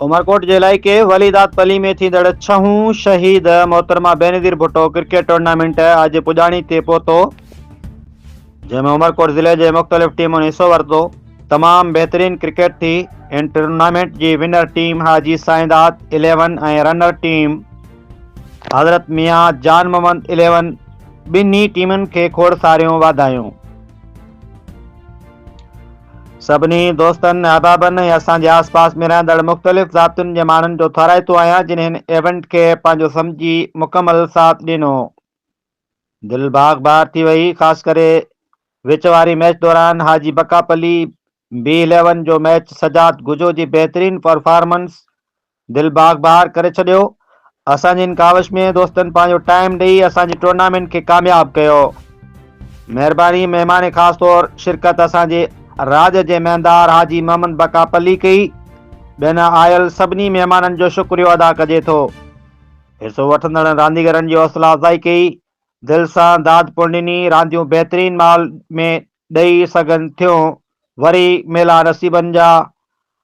عمرڪوٽ جي علائقي وليداد پلي ۾ ٿيندڙ ڇهون شهيد محترمه بينظير ڀٽو ڪرڪيٽ ٽورنامينٽ اڄ پڄاڻي تي پهتو، جنهن ۾ عمرڪوٽ ضلعي جي مختلف ٽيمن حصو ورتو. تمام بهترين ڪرڪيٽ ٿي. ان ٽورنامينٽ جي winner team Haji Saindad eleven ۽ runner team Hazrat Mian Jan Muhammad eleven ٻنهي ٽيمن کي کوڙ ساريون واڌايون. سڀني دوستن، احبابن ۽ اسان جي آس پاس ۾ رهندڙ مختلف ذاتين جي ماڻهن جو ٿورائتو آهيان جن هن ايونٽ کي پنهنجو سمجهي مڪمل ساٿ ڏنو. دل باغ بهار ٿي وئي خاص ڪري وچ واري ميچ دوران حاجي بقا پلي بي اليون جو ميچ سجاد گجو جي بهترين پرفارمنس دل باغ بهار ڪري ڇڏيو. اسان جي ان ڪاوش ۾ دوستن پنهنجو ٽائيم ڏئي اسان جي ٽورنامينٽ کي ڪامياب ڪيو. مهرباني مهمان خاص طور شرڪت اسان جي راڄ جي مهندار حاجي محمد بقا پلي ڪئي. ٻين آيل سڀني مهمانن جو شڪريو ادا ڪجي ٿو. حصو وٺندڙن رانديگرن جي حوصلا افزائي ڪئي. دل سان داد پڻ ڏني. رانديون بهترين ماحول ۾ ڏئي سگهن ٿيون. وري ميلا نصيبن جا.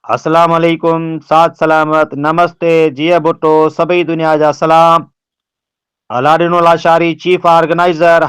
اسلام عليڪم ساٿ سلامت نمستي جيئي ڀٽو سڀئي دنيا جا سلام الله ڏنو لاشاري چيف آرگنائيزر.